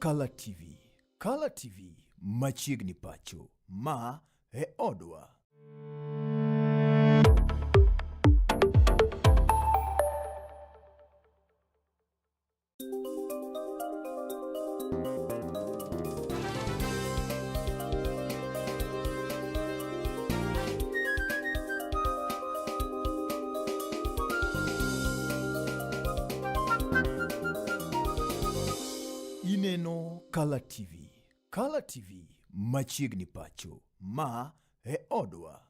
Kala TV. Kala TV machiegni pacho. Ma e odwa. Ineno Kala TV. Kala TV machiegni pacho. Ma e odwa.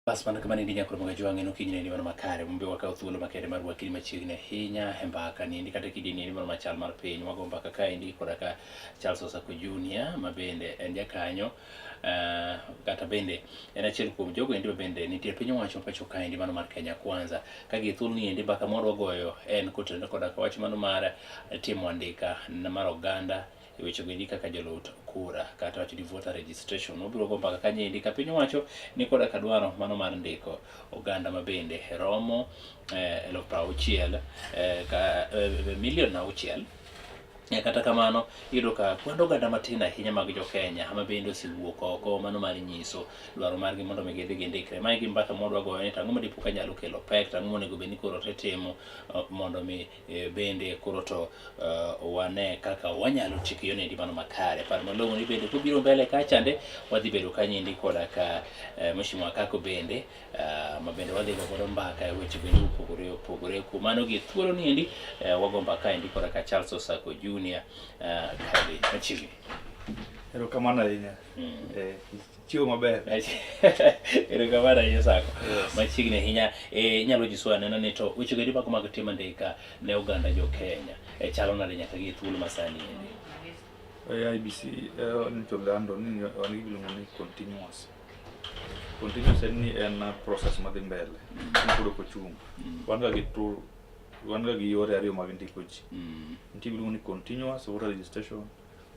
Bas mana kamano endi nyakoro mag ajwang' en okinyi nendi mano makare mumbe wakawo thuolo makende mar rwakini machiegni ahinya e mbaka niendi kata kidieny endi mano machal mar piny wago mbaka kaendi koda ka Charles Osako Junior ma bende en jakanyo kata bende en achiel kuom jogo endi ma bende nitie piny owacho pacho kaendi mano mar Kenya Kwanza ka gi thuolo ni endi mbaka mwadwa goyo en kotenore koda ka wach mano mar timo andika mar oganda e weche go endi kaka jolut kura kata wacho ni voter registration. Wabiro go mbaka kanyo endi ka piny owacho ni koda ka dwaro mano mar ndiko oganda ma bende romo 60,000 ka milion 6. Kata kamano iyudo ka kwan oganda matin ahinya mag jo Kenya ma bende osewuok oko mano mar nyiso dwaro margi mondo mi gidhi gindikre. Mae gi mbaka mwadwa goyo ni to ang'o ma dipo ka nyalo kelo pek to ang'o monego bed ni koro titimo mondo mi bende koro to wane kaka wanyalo chiko yono endi mano makare. Par malong'o ni bende kobiro mbele kachande wadhi bedo kanyendi koda ka Mheshimiwa Kako bende ma bende wadhi go godo mbaka e weche bende mopogore opogore. Kuom mano gi thuolo ni endi wago mbaka endi koda ka Charles Osako Junior kadhi machiegni. Erokamano ahinya. Chiwo maber. Erokamano ahinya Sako. Yes. Machiegni ahinya. Inyalo nyisowa anena ni to weche go mago mag timo andika ne oganda jo Kenya chalo nade nyaka gi thuolo ma sani endi? IEBC nyocha olando ni wan gi gimiluongo ni continuous. Continuous en ni en process madhi mbele. Ma pod ok ochung'. Wan ga gi two, wan ga gi yore ariyo mag ndiko ji. Nitie gimiluongo ni continuous voter registration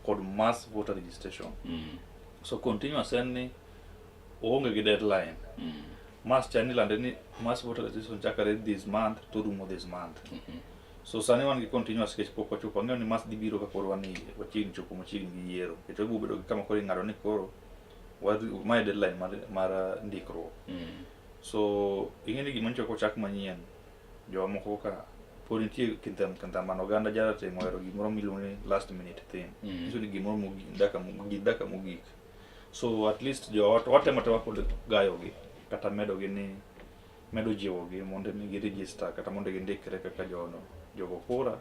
kod mass voter registration. So continuous en ni oonge gi deadline. Mass cha nilande ni mass voter registration chakore this month to rumo this month. So sani wan gi continuous nikech pok wachopo. Ang'eyo ni mass dhi biro ka koro wan wachiegni chopo machiegni gi yiero. Nikech wabiro bedo gi kama koro ing'ado ni koro mae deadline mar ndikruok. So ing'e ni gima nyocha kochak manyien joma moko ka pod nitie kintham kintham mano oganda jarateng' ohero gimoro miluongo ni last minute thing. Nyiso ni gimoro mogik dakika mogik dakika mogik. So at least jo watemo atema pod gayogi kata medogi ni medo jiwogi mondo mi gi register kata mondo gindikre kaka jono jogo kura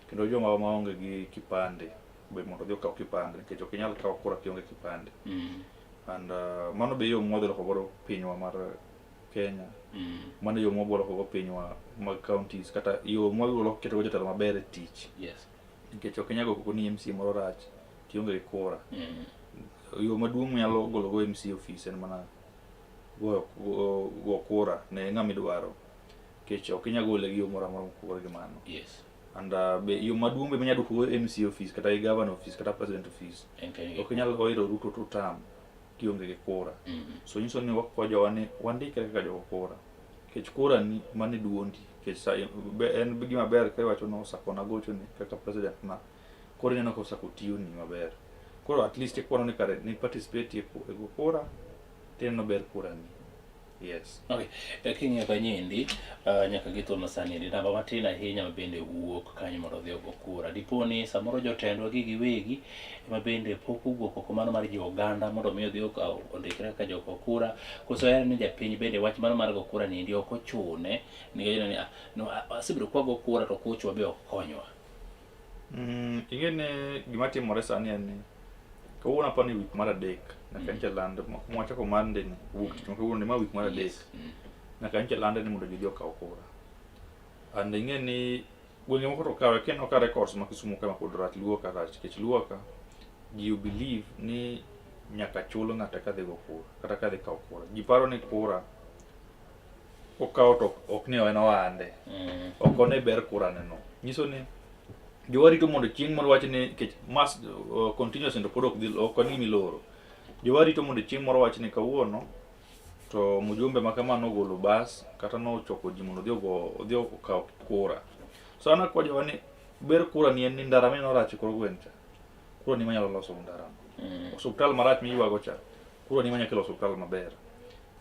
kendo joma maonge gi kipande be mondo odhi okaw kipande nikech ok inyal kawo kura kionge kipande. And mano be yo mwadhi loko godo pinywa mar Kenya. Mano e yo mwabiro loko go pinywa mag counties kata yo mwabiro loko keto go jotelo maber e tich. Nikech ok inyal go koko ni MCA moro rach tionge gi kura. Yo maduong' minyalo golo go MCA ofis en mana goyo go kura ne ng'ama idwaro. Nikech ok inyal gole gi yo moro amora mopogore gi mano. And be yo maduong' be minyalo duoko go MCA ofis kata gi governor ofis kata president ofis. Ok inyal oiro Ruto two term kionge gi kura. So nyiso ni wakwa jowa ni wandikre kaka jogo kura. Nikech kura ni mano e duondi. Nikech sa en gima ber ka iwacho ni Osako nagochoni kaka president na. Koro ineno ka Osako tiyoni maber. Koro at least ikwano ni kare ni participate e go kura tineno ber kura ni. Yes. Okay. King'iyo kanyendi nyaka gi thuolo masani endi namba matin ahinya ma bende wuok kanyo mondo odhi ogo kura. Dipo ni samoro jotendwa gi giwegi ema bende pok owuok oko mano mar jiwo oganda mondo mi odhi ondikre kaka jogo kura. Koso en ni japiny bende wach mano mar go kura ni endi ok ochune nikech ni no asebedo kwa go kura to kuchwa be ok konywa. Ing'e ni gima timore sani en ni kawuono aparo ni wik mar adek nyaka nyocha land mwachako Monday ni wuok tich ma kawuono ni ma wik mar adek. Nyaka nyocha lande ni mondo ji odhi okaw kura. And ing'e ni gwenge moko to kawe kineno ka records ma Kisumu ka ma pod rach Luo ka rach nikech Luo ka ji believe ni nyaka chul ng'ato eka dhi go kura kata ka dhi kawo kura. Ji paro ni kura okawo to ok ni en ohande. Ok one ber kura ne no. Nyiso ni jowa rito mondo chieng' moro wach ni nikech mass continuous to pod ok dhi ok en gima iloro. Jowa rito mondo chieng' moro wach ni kawuono to mjumbe ma kama nogolo bas kata nochoko ji mondo odhi ogo odhi okaw kura. So an akwa jowa ni Ber kura ni en ni ndara mineno rach e kor gweng' cha, kura ni manyalo loso ndara no. Osuptal marach miywago cha, kura ni manyalo kelo osuptal maber.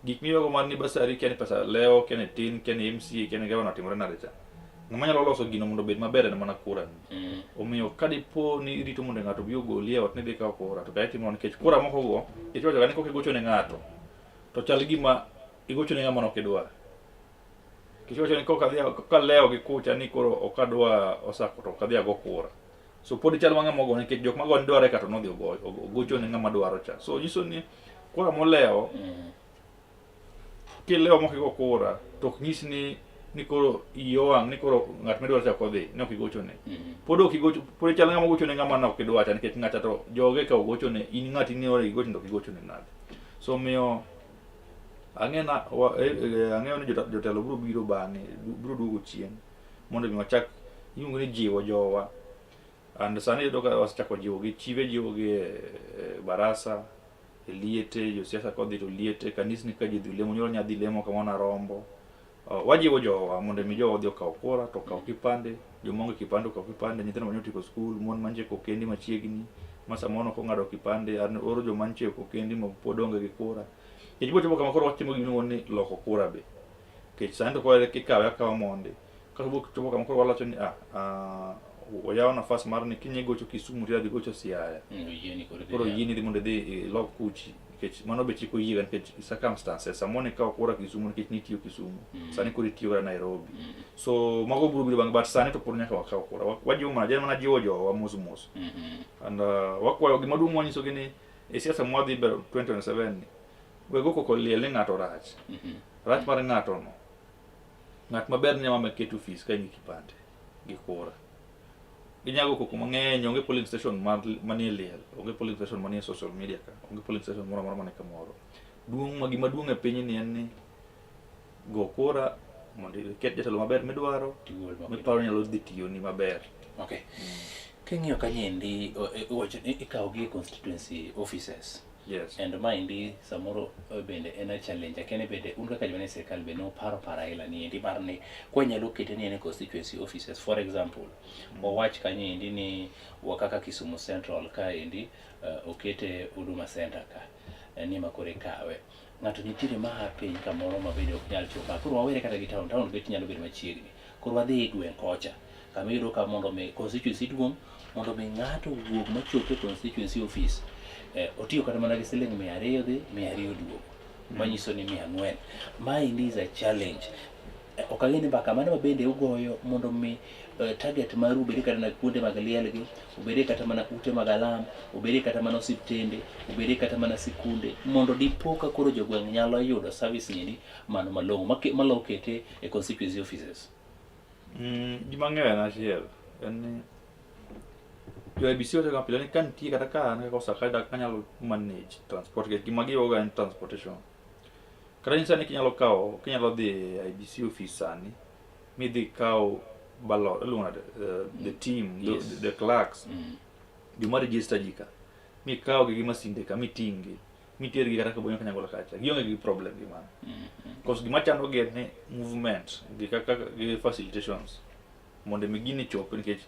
Gik miywago mar ni basari kia ni pesa lewo, kia ni tin, kia ni MCA, kia ni gavana otimore nade cha. Ng'ama nyalo loso gino mondo obed maber en mana kura ni. Omiyo ka dipo ni irito mondo ng'ato obi ogoli e ot ni idhi kawo kura, to kare itimo nikech kura moko go, nikech iwacho ga ni kokigocho ne ng'ato, to chal gima igocho ne ng'ama nok idwar. Nikech iwacho ni kokadhi kalewo gi kucha ni koro ok adwa Osako to ok adhi ago kura. So pod chal ma ng'ama ogone nikech jok magone dware ka to nodhi ogocho ne ng'ama dwaro cha. So nyiso ni kura molewo kilewo mok igo kura to ok nyis ni ni koro iyi owang' ni koro ng'at midwaro cha ok odhi ne ok igochone. Pod ok igocho pod chal ng'ama ogochone ng'ama ne ok idwa cha nikech ng'acha to joge ka ogochone in ng'ati ni ore igochone to ok igochone nade. So omiyo ang'e na ang'eyo ni jotelo biro biro bang'e biro duogo chien mondo mi wachak iluongo ni jiwo jowa and sani iyudo ka wasechako jiwo gi chife jiwo gi e barasa e liete josiasa kodhi to liete kanisni ka ji dhi lemo nyoro nya dhi lemo kamoro Narombo. Wajiwo jowa mondo mi jowa odhi okaw kura to okaw kipande, joma onge kipande okaw kipande, nyithindo manyo tieko skul, mon mantie kokendi machiegni ma samoro ok ong'ado kipande, an oro joma nitie kokendi ma pod onge gi kura. Nikech biro chopo kama koro watimo gima iluongo ni loko kura be. Nikech sani to koro ikawe akawa mondi. Kato biro chopo kama koro walocho ni oyaw nafas mar ni kinya gocho Kisumu to idhi gocho Siaya. Oyieni koro idhi Koro yawo. oyieni dhi mondo idhi ilok kuchi nikech mano be chik oyiega nikech circumstances samoro nikawo kura Kisumu nikech nitiyo Kisumu sani koro itiyo kata Nairobi. So mago biro biro bang'e but sani to pod nyaka wakaw kura. Wajiwo mana mana jiwo jowa mos mos. And wakwayo gima duong' wanyisogi ni e siasa mwadhi mbele 2027 ni we go koko liel ni ng'ato rach. Rach mar ng'ato no ng'at maber ni ema keto ofis ka in gi kipande gi kura. Ginyago koko mang'eny, onge polling station mar manie liel, onge polling station manie social media ka, onge polling station moro amora manie kamoro. Duong' ma gima duong' e piny ni en ni go kura mondo iket jatelo maber midwaro, Tigol mok miparo nyalo dhi tiyoni maber. Okay. King'iyo kanyendi iwacho ni ikawo gi e constituency offices. Yes. And maendi samoro bende en a challenge akia ni bende un kaka joma nie sirkal be nuparo paro aila ni endi mar ni kwanyalo kete ni en e constituency offices for example wawach kanyo endi ni wa kaka Kisumu Central kaendi okete Huduma Center ka ni ema koro ikawe ng'ato nitiere ma a piny kamoro ma bende ok nyal chopo koro wawere kata gi town town bet nyalo bedo machiegni koro wadhi e gweng' kocha kama iyudo ka mondo mi constituency duong' mondo mi ng'ato wuog machop e constituency office otiyo kata mana gi siling 200 dhi 200 duogo manyiso ni 400. Maendi is a challenge. Ok ang'e ni mbaka mane ma bende ugoyo mondo mi target maru obed kata mana kuonde mag liel gi, obed kata mana ute mag alam, obed kata mana osiptende, obed kata mana sikunde, mondo dipo ka koro jogweng' nyalo yudo service ni mano malong'o malo kete e constituency offices. Gima ang'eyo en achiel, en ni jo IEBC wacho ga pile ni ka nitie kata ka an kaka Osaka dak anyalo manage transport nikech gima giyoga en transportation. Kata nyisa ni kinyalo kawo kinyalo dhi e IEBC office sani midhi kaw ballot iluongo nade the team Yes. the clerks joma register ji ka mikawgi gi masinde ka miting'gi mitergi kata Kabonyo Kanyagwal kacha gionge gi problem gi mano. Cause gima chandogi en ni movement gi kaka gi facilitations mondo mi gini chop nikech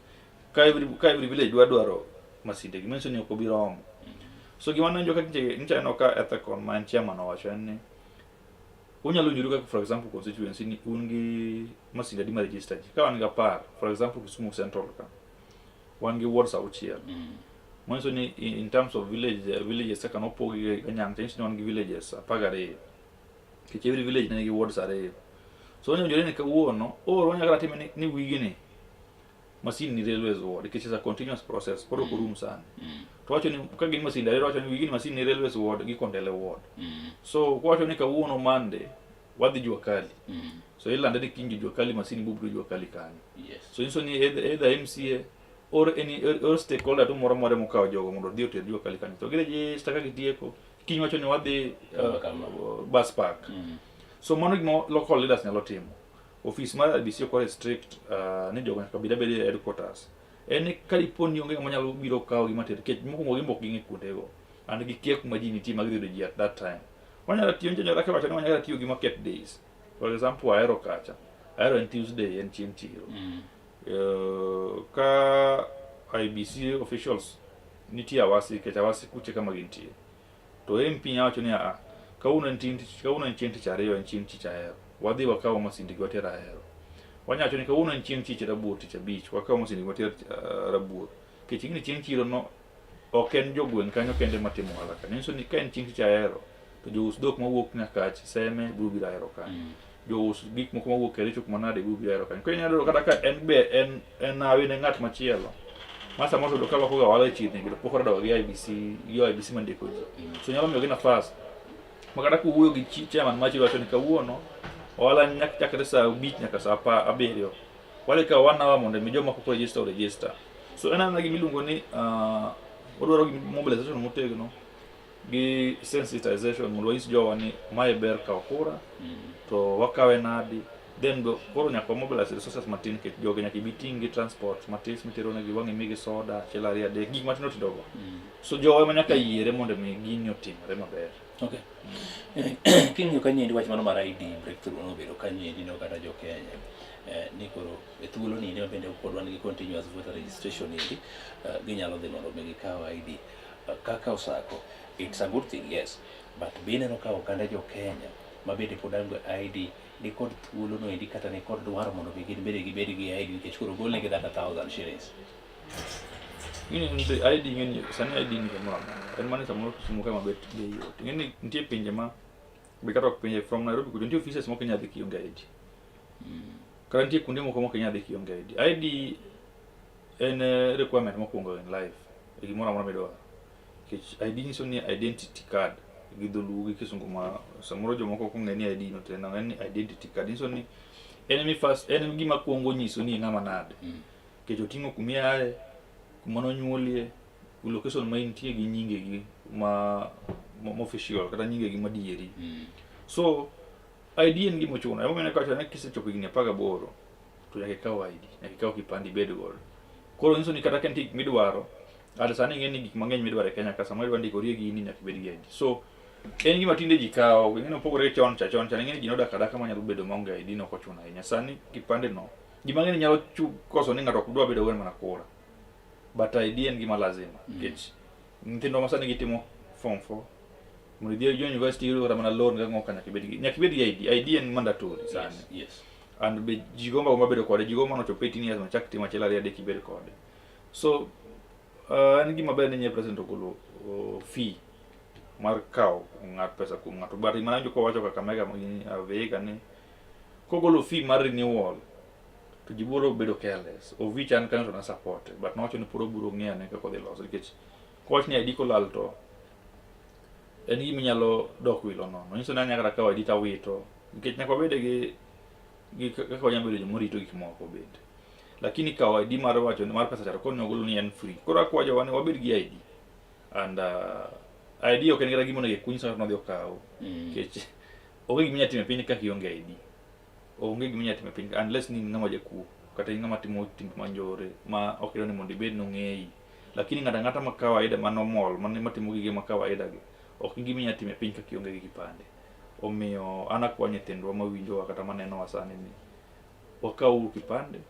ka every village dwa dwaro masinde gi manyiso ni ok obi romo. So gima nawinjo ka nyocha aneno ka Ethekon ma en chairman owacho en ni unyalo winjoru kaka for example constituency ni un gi masinde adi ma register ji. Ka wan gi 10 for example Kisumu Central ka wan gi wards 6. Manyiso ni in terms of villages kaka nopogi gi Nyang' nyiso ni wan gi villages 12. Nikech every village nigi wards 2. So wanyalo winjore ni kawuono or wanyalo kata time ni wigni masin ni railways ward nikech it's a continuous process pod ok orum sani. To wacho ni ka gin masinde ariyo wacho ni wigni masin ni railways ward gi Kondele ward. So kwawacho ni kawuono Monday wadhi Jua Kali. So ilande ni kiny Jua Kali masin biro Jua Kali kanyo. Yes. So nyiso ni either MCA or any or stakeholder to moro amora mokawo jogo mondo odhi oter Jua Kali kanyo. To giregister ka gitieko kiny wacho ni wadhi Kama. Bus park. So mano gima local leaders nyalo timo. Office mar IEBC ok restrict ni jogo nyaka bed abeda e headquarters. En ni ka dipo ni onge ng'ama nyalo biro kawo gi mater nikech mokwongo gin be ok ging'e kuondego and gikia kuma ji nitie ma gidhi yudo ji at that time. Wanyalo tiyo nyocha kaka iwacho ni wanyalo tiyo gi market days. For example, Ahero kacha. Ahero en Tuesday en chieng' chiro. Ka IEBC officials nitie Awasi, nikech Awasi kuche kama gintie. To MP nya wacho ni a kawuono en chieng' tich, kawuono en chieng' tich ariyo, en chieng' tich ahero. Wadhi wakaw masinde gi water Ahero. Wanya wacho ni kawuono en chieng' tich rabuor tich abich, wakaw masinde gi water Rabuor. Nikech ing'e ni chieng' chiro no ok en jogweng' kanyo kende matimo ohala kanyo. Nyiso ni ka en chieng' tich ahero, to jous dhok mawuok Nyakach, Seme biro biro Ahero kanyo. Jous gik moko mawuok Kericho kuma nade biro biro Ahero kanyo. Koro inyalo yudo kata ka en be en hawi ne ng'at machielo. Ma samoro oyudo ka loko ga ohala e chirni gi to pok orado gi IEBC, gi IEBC mandiko ji. So nyalo miyogi nafas ma kata kuwuoyo gi chairman mar chiro wacho ni kawuono ohala nyaka chakre saa abich nyaka saa 7. Wadhi kawo one hour mondo mi joma pok register o register. So en ana gima iluongo ni wadwaro gi mobilization motegno gi sensitization mondo wanyis jowa ni mae ber kawo kura to wakawe nadi then koro nyaka mobilize resources matin nikech jogi nyaka ibi ting' gi transport matis mitero negi wang' imigi soda achiel ariyo adek gik matindo tindo go. So jowa ema nyaka yiere mondo mi gini otimre maber. Okay. King'iyo kanyo endi wach mano mar ID breakthrough nobedo kanyo endi no kata jo Kenya ni koro e thuolo ni endi bende pod wan gi continuous voter registration endi ginyalo dhi mondo mi gikaw ID kaka Osako. It's a good thing, yes, but be ineno ka oganda jo Kenya ma bende pod ang' ID ni kod thuolo no endi kata ni kod dwaro mondo mi gin bende gibed gi ID nikech koro golnegi that 1,000 shillings. Ing'e ni ID ing'e ni sani ID ni kamoro amora. En mana ni samoro Kisumu ka ema bet be yot. Ing'e ni nitie pinje ma be kata ok pinje from Nairobi kucho nitie offices mok inyal dhi kionge ID. Kata nitie kuonde moko mok inyal dhi kionge ID. ID en requirement mokwongo in life e gimoro amora midwaro. Nikech ID nyiso ni identity card gi dholuo gi kisungu ma samoro jomoko ok ong'e ni ID no to en ni identity card nyiso ni en mi first en gima kwongo nyiso ni ing'ama nade. Nikech oting'o kuma iaye, kuma nonyuolie, location ma intie gi nyingegi ma official kata nyingegi madieri. So ID en gima ochuno. Emomiyo kawacho ni kisechopo higni 18 to nyaka ikaw ID, nyaka ikaw kipande ibed godo. Koro nyiso ni kata ka nitie gik midwaro, kata sani ing'e ni gik mang'eny midwaro e Kenya ka sama idwa ndikori e gini nyaka ibed gi ID. So en gima tinde ji kawo, ing'e ni opogore gi chon cha chon cha ing'e ni ji nodak adaka manyalo bedo maonge ID no ok ochuno ahinya. Sani kipande no ji mang'eny nyalo koso ni ng'ato ok dwa bedo go en mana kura. But ID en gima lazima nikech nyithindo ma sani gitimo form 4 mondo idhi e university iyudo kata mana loan kaka ka nyaka ibed gi ID. ID en mandatory sani. And be ji gombo agomba bedo kode, ji gombo mondo ochop 18 years machak timo achiel ariyo adek ibed kode. So en gima ber ni nye president ogolo fee mar kawo ng'at pesa kuom ng'ato. But mana winjo kowacho Kakamega gi Vihiga ni kogolo fee mar renewal to ji biro bedo careless. Of which an kanyo to na support but nowacho ni pod obiro ng'iyo ane kaka odhi loso nikech kowach ni ID kolal to en gima inyalo dok wilo nono. Nyiso ni anya kata kawo ID tawito nikech nyaka wabed gi kaka wanyalo bedo joma rito gik moko bende. Lakini kawo ID mar wacho ni mar pesa cha to koro ogolo ni en free. Koro akwayo jowa ni wabed gi ID. And ID ok en kata gima onego ikuny sama ng'ato nodhi okaw. Nikech onge gima inyalo timo e piny ka kionge ID. Onge gima inyalo timo e piny ka unless ni in ng'ama jakuo kata in ng'ama timo timbe ma njore ma ok idwa ni mondo ibed nong'eyi. Lakini ng'ato ang'ata ma kawaida ma normal matimo gige ma kawaida gi ok en gima inyalo timo e piny ka kionge gi kipande. Omiyo an akwayo nyithindwa mawinjowa kata manenowa sani ni wakaw uru kipande.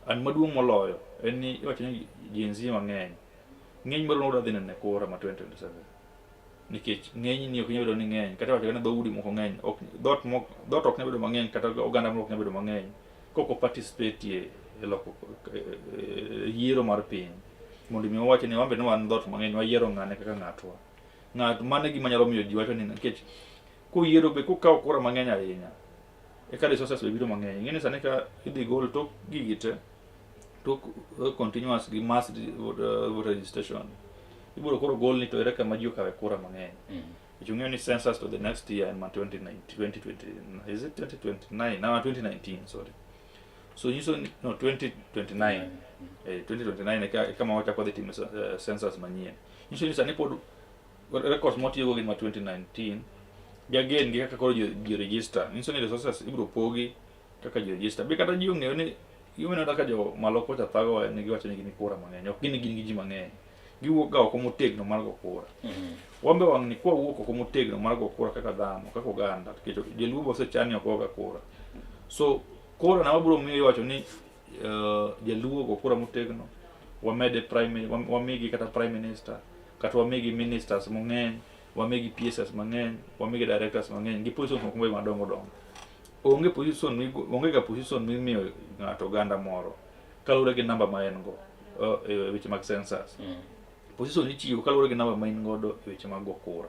And maduong' moloyo en ni iwacho ni Gen Z mang'eny ng'eny marwa wadwa dhi neno e kura ma 2027 nikech ng'eny ni ok inyal bedo ni ng'eny kata iwacho ni dhoudi moko ng'eny ok dhoot moko dhoot ok nyal bedo mang'eny kata oganda moro ok nyal bedo mang'eny kok o participate e loko yiero mar piny mondo mi wawach ni wan be ne wan dhoot mang'eny wayiero ng'ane kaka ng'atwa ng'at mano e gima nyalo miyo ji wacho ni nikech koyiero be kokawo kura mang'eny ahinya eka resources be biro mang'eny ing'e ni sani ka idhi gol tok gigi te tok continuous gi mass voter registration ibiro koro gol ni to ere kama ji okawe kura mang'eny. Nikech ung'eyo ni census to the next year en ma 2019 2020 is it 2029 no 2019, sorry, so nyiso ni no 2029 2029 eka kama wachako dhi timo census manyien. Nyiso ni sani pod records mwatiyogo gin ma 2019 gi again gi kaka koro ji register nyiso ni resources ibiro pogi kaka ji register be kata ji ong'eyo ni gimomiyo kaka jo malo kocha thagowa en ni giwacho ni gin gi kura mang'eny ok gin gin gi ji mang'eny giwuok ga oko motegno mar go kura. Wan be wang' ni kwawuok oko motegno mar go kura kaka dhano kaka oganda nikech joluo be osechan ni ok goga kura so kura na wabiro miyo iwacho ni Jaluo ogo kura motegno, wamede prime, wamigi kata prime minister, kata wamigi ministers mang'eny, wamigi PSs mang'eny, wamigi directors mang'eny, gi positions moko be madongo dongo. Onge position onge ga position mimiyo ng'ato oganda moro kaluwore gi namba ma en go e weche mag census. Position ichiwo kaluwore gi namba ma in godo e weche mag go kura.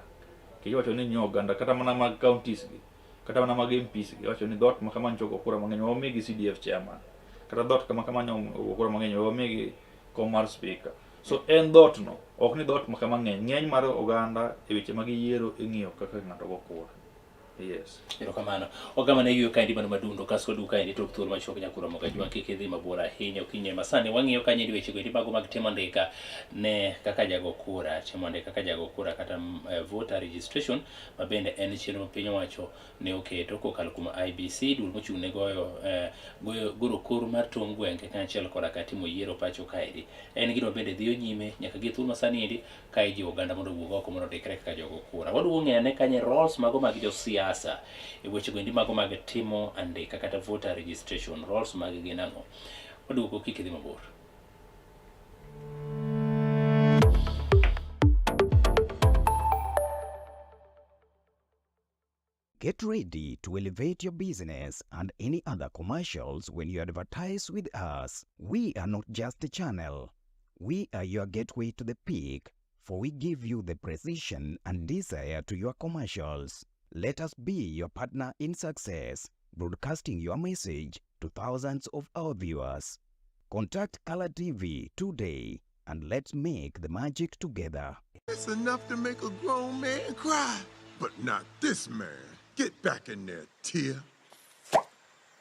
Nikech iwacho ni nyo oganda kata mana mag counties gi, kata mana mag MPs gi, iwacho ni dhoot ma kama nyocha ogo kura mang'eny wamigi CDF chairman. Kata dhoot kama kama nyo ogo kura mang'eny wamigi kom mar speaker. So en dhoot no, ok ni dhoot ma kama ng'eny. Ng'eny mar oganda e weche mag yiero ing'iyo kaka ng'ato go kura. Yes. Erokamano. Ogama ne yueyo kaendi mano madundo kasto waduogo kaendi tok thuolo machuok nyakuro moga jwa kik idhi mabor ahinya okinyi ma sani wang'iyo kanyo endi weche goendi mago mag timo ndika ne kaka jago kura, timo ndika kaka jago kura kata voter registration ma bende en chenro ma piny owacho ne oketo kokalo kuom IEBC, duol mochung' ne goyo goyo goro kor mar tong' gwenge kaachiel koda ka timo yiero pacho kaendi. En gino bende dhiyo nyime nyaka gi thuolo ma sani endi ka ijiwo oganda mondo owuog oko mondo ondikre kaka jogo kura. Waduogo ng'eyo ane kanye roles mago mag josiasa e weche goendi mago mag timo andika kata voter registration, roles mag gin ang'o? Waduogo kik idhi mabor. Get ready to elevate your business and any other commercials when you advertise with us. We are not just a channel. We are your gateway to the peak, for we give you the precision and desire to your commercials. Let us be your partner in success, broadcasting your message to thousands of our viewers. Contact Color TV today and let's make the magic together. It's enough to make a grown man cry, but not this man. Get back in there, Tia.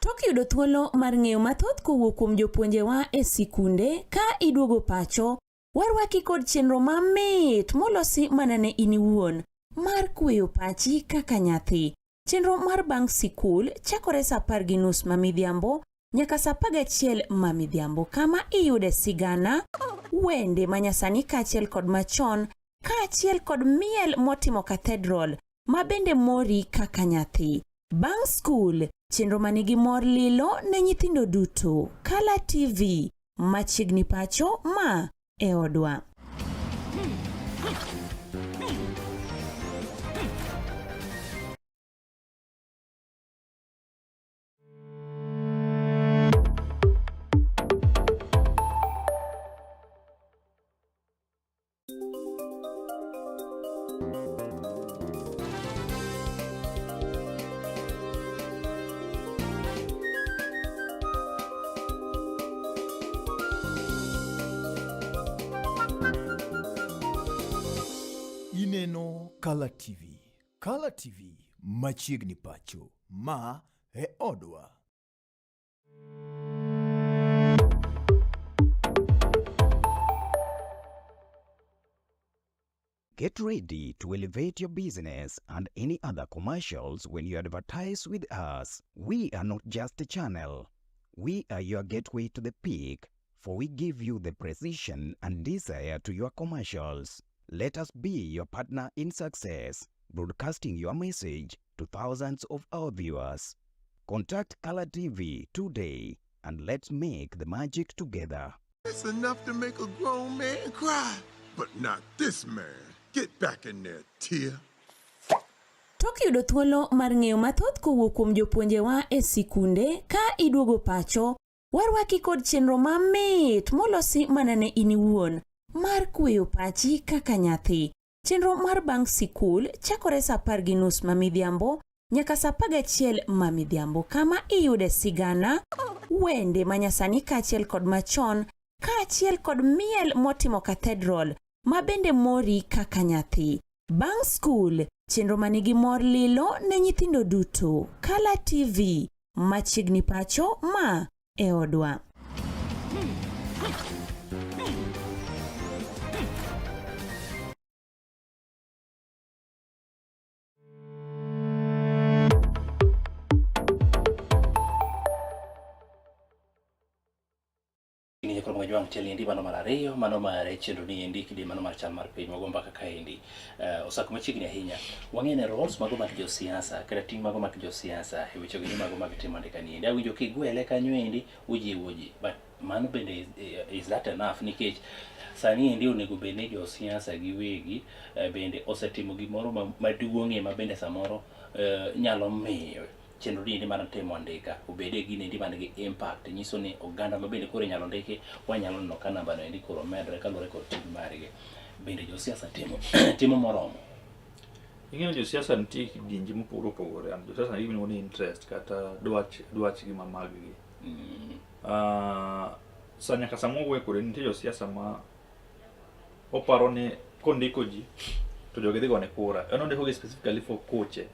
Tok yudo thuolo mar ng'eyo mathoth kowuok kuom jopuonjewa e sikunde ka iduogo pacho, warwaki kod chenro mamit molosi mana ne in iwuon mar kweyo pachi kaka nyathi. Chenro mar bang' sikul chakore saa 10:30 ma midhiambo nyaka saa 11 ma midhiambo, kama iyude sigana, wende manyasani kaachiel kod machon, kaachiel kod miel motimo cathedral ma bende mori kaka nyathi. Bang' skul, chenro manigi mor lilo ne nyithindo duto. Kala TV, machiegni pacho ma e odwa. Ineno Kala TV. Kala TV machiegni pacho. Ma e odwa. Get ready to elevate your business and any other commercials when you advertise with us. We are not just a channel. We are your gateway to the peak, for we give you the precision and desire to your commercials. Let us be your partner in success, broadcasting your message to thousands of our viewers. Contact Color TV today and let's make the magic together. It's enough to make a grown man cry, but not this man. Get back in there, Tia. Tok yudo thuolo mar ng'eyo mathoth kowuok kuom jopuonjewa e sikunde ka iduogo pacho, warwaki kod chenro mamit molosi mana ne in iwuon mar kweyo pachi kaka nyathi. Chenro mar bang' sikul chakore saa 10:30 ma midhiambo nyaka saa 11 ma midhiambo, kama iyude sigana, wende manyasani kaachiel kod machon, kaachiel kod miel motimo cathedral ma bende mori kaka nyathi. Bang' skul, chenro manigi mor lilo ne nyithindo duto. Kala TV, machiegni pacho ma e odwa. Koro mga jwang' endi mano mar ariyo, mano mar chenro ni endi kidi mano mar chal mar piny wago mbaka kaendi. Osako machiegni ahinya. Wang'e ne roles mago mag josiasa kata ting' mago mag josiasa e weche gi mago mag timo andika ni endi. Awinjo kigwele kanyo endi ujiwo ji. But mano bende is that enough nikech sani endi onego bed ni josiasa giwegi bende osetimo gimoro maduong'ie ma bende samoro nyalo miyo chenro ni endi mar timo andika obed e gino endi man gi impact nyiso ni oganda ma bende koro inyalo ndiki wanyalo neno ka namba no endi koro medre kaluwore kod ting' margi. Bende josiasa timo timo moromo. Ing'eyo josiasa nitie kidienje mopogore opogore. And josiasa nigi gima iluongo ni interest kata dwach dwachgi ma mag-gi. Sa nyaka sama wawuoyo kode nitie josiasa ma oparo ni kondiko ji to jogi dhi gone kura. En ondiko gi specifically for koche.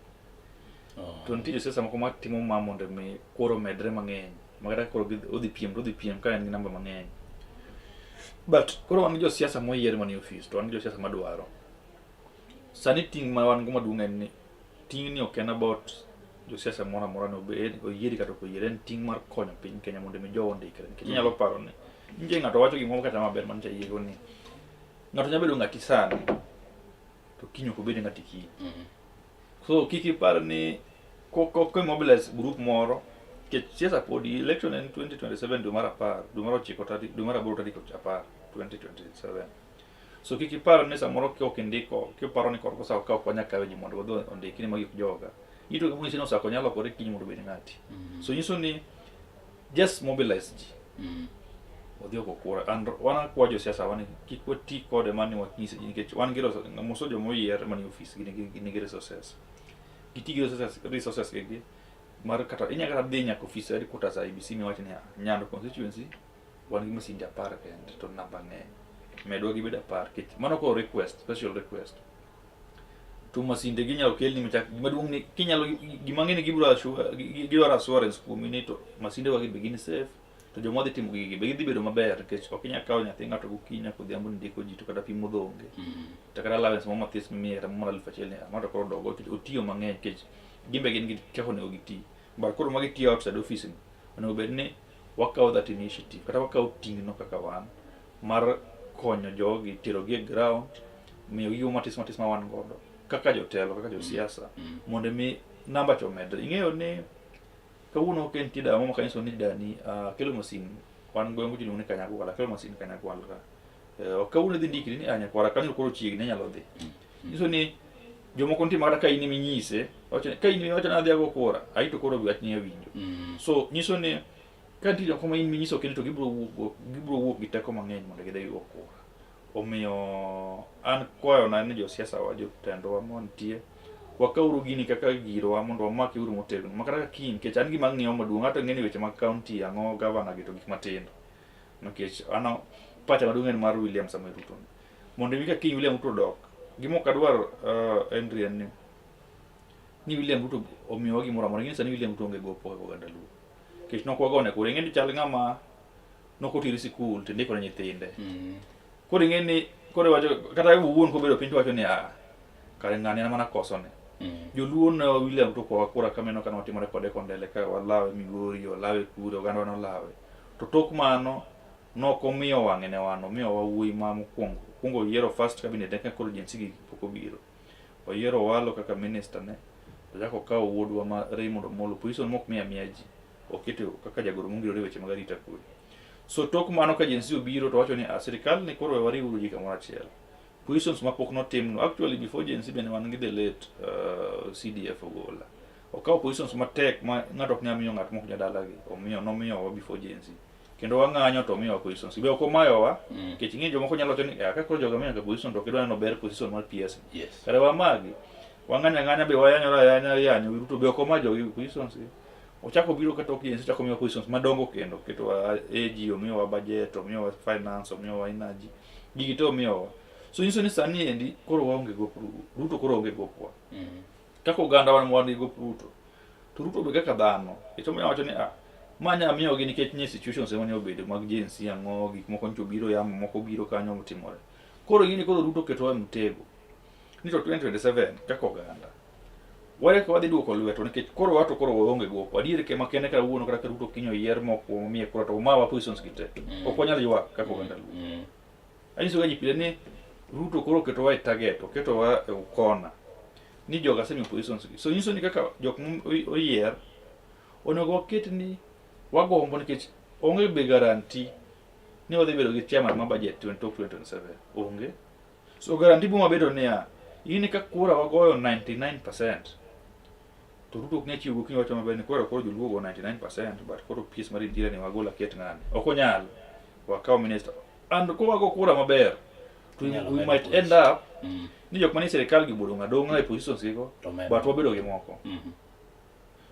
To nitie josiasa moko matimo ma mondo mi kura omedre mang'eny. Ma kata koro odhi piem to odhi piem ka en gi namba mang'eny. But koro wan gi josiasa moyier manie ofis to wan gi josiasa madwaro. Sani ting' ma wan go maduong' en ni ting' ni ok en about josiasa moro amora ni obed oyieri kata ok oyieri en ting' mar konyo piny Kenya mondo mi jowa ondikre. Nikech inyalo paro ni nitie ng'ato wacho gimoro kata maber manyicha ayiego ni ng'ato nyalo bedo ng'ati sani to kiny ok obed ng'ati kiny. So kik ipar ni ko mobilize group moro nikech siasa podi election en 2027 dwe mar apar dwe mar ochiko tarik dwe mar aboro tarik 10 2027. So kik ipar ni samoro ka ok indiko kiparo ni korko sa ka ok wanyal kawe ji mondo wadhi ondiki ni magi ok joga. Ito gima nyisi ni Osako nyalo lokore kiny mondo obed ng'ati. So nyiso ni just mobilize ji. Odhi ogo kura. And wan akwa josiasa wa ni kik wati kode mani wanyise ji nikech wan gi moso joma oyier manie ofis gin gi resources. Giti gi resources gi mar kata inya kata dhi nyaka ofis headquarters IEBC miwach niya Nyando constituency wan gi masinde 10 kende to namba ng'eny. Medwa gibed 10 nikech mano koro request special request. To masinde gi inyalo kelni michak gima duong' ni kinyalo gima ang'e ni gibiro assure gidwaro assurance kuomi ni to masinde wa gi be gin safe to joma dhi timo gigi be gidhi bedo maber nikech ok inyal kawo nyathi ng'ato gokinyi nyaka odhiambo ni ndiko ji to kata pi modho onge. To kata allowance moro mathis mimiye kata mar 1000 ni ma to koro dogo nikech otiyo mang'eny nikech gin be gin gi kaka onego giti. But koro magi tiyo outside office ni onego bed ni wakawo that initiative kata wakawo ting'no kaka wan mar konyo jogi tero gi e ground miyo gi gigo matis matis ma wan godo kaka jotelo kaka josiasa mondo mi namba cha omedre. Ing'eyo ni kawuono ok nitie dawa moro makanyiso ni dani akelo masin wan gweng' iluongo ni Kanyagwal akelo masin Kanyagwal ka. Kawuono idhi ndikri ni nyakwara kanyo koro chiegni inyalo dhi. Nyiso ni jomoko nitie makata ka in eminyise wacho ni ka in emiwacho ni adhi ago kura ai to koro wachni awinjo. So nyiso ni ka nitie jomoko ma in minyiso kendo to gibiro wuok gi teko mang'eny mondo gidhi gigo kura. Omiyo an kwayona ni josiasa wa jotendwa mantie wakawuru gini kaka girwa mondo wamake uru motegno ma kata ka kiny nikech an gima ang'iyo maduong' ato ang'e ni weche mag county ang'o gavana gi to gik matindo nikech an pacha maduong' en mar William Samoei Ruto mondo mi ka kiny William Ruto dok gima ok adwar Henry en ni William Ruto omiyowa gimoro amora ing'e sani William Ruto onge gopwa kaka oganda Luo nikech nok wagone kura ing'e ni chal ng'ama nok oteri sikul to indiko ne nyithinde koro ing'e ni koro iwacho kata wuon kobedo piny to wacho ni ah kare ng'ani en mana kosone Joluo ne William Ruto kwawa kura kameno kane watimore kode Kondele ka walawe Migori walawe kure oganda nolawe to tok mano nok omiyo wang'e ne wan omiyowa wuoyi ma mokwongo okwongo oyiero first cabinet ne ka koro Gen Z gi pok obiro oyiero Owalo kaka minister ne ochako okawo wuodwa ma Raymond Omolo position mok miya miya ji oketo kaka jagoro mongirore weche mag arita kwe so tok mano ka Gen Z obiro to wacho ni ah, sirikal ni koro we wariwuru ji kamoro achiel positions ma pok notimno actually before Gen Z bende wan gi the late CDF Ogola okawo positions matek ma ng'ato ok nyal miyo ng'at mok jadalagi omiyo nomiyowa before Gen Z kendo wang'anyo to omiyowa positions be ok omayowa nikech ing'e jomoko nyalo wacho ni "Ah, ka koro jogo miyo nyaka position to ok idwa neno ber position mar PS Yes. kare wamagi wang'anyo ang'anya be wayanyore ayanya yanyo Ruto be ok oma jogi positions gi ochako biro kata ok Gen Z ochako miyowa positions madongo kendo oketowa AG omiyowa budget omiyowa finance omiyowa energy gigi te omiyowa so nyiso ni sani endi koro waonge gop Ruto koro onge gopwa kaka oganda wan wan gi gop Ruto to Ruto be kaka dhano nikech omiyo wacho ni ah ma nya miyogi nikech nye situations ema ne obedo mag Gen Z ang'o gik moko nyocha obiro yamo moko obiro kanyo motimore koro ing'e ni koro Ruto oketowa e mtego ni to 2027 kaka oganda Ware ka wadhi duoko lwetwa nikech koro wato koro waonge gopo. Adier ke makende ka wuono kata ka Ruto kiny oyier moko omiye kura to omawa positions gi te. Ok wanyal ywak kaka oganda Luo. Anyiso ga ji pile ni Ruto koro oketowa e target, oketowa e kona ni joga asemiyo positions gi. So nyiso ni kaka jok moyier onego waket ni wagombo nikech onge be guarantee ni wadhi bedo gi chairman ma budget 2027. Onge. So guarantee biro mabedo niya, in ka kura wagoyo 99%, to Ruto ok nyal chiwo gokinyi wacho maber ni koro koro joluo go 99% but koro PS mar interior ni wagol aket ng'ani. Ok onyal. Wakaw minister. And kowago kura maber, to Inyalo we medo might post. end up ni jok manie sirikal gi bodong' adong'a e positions gigo, To medo. but wabedo gi moko.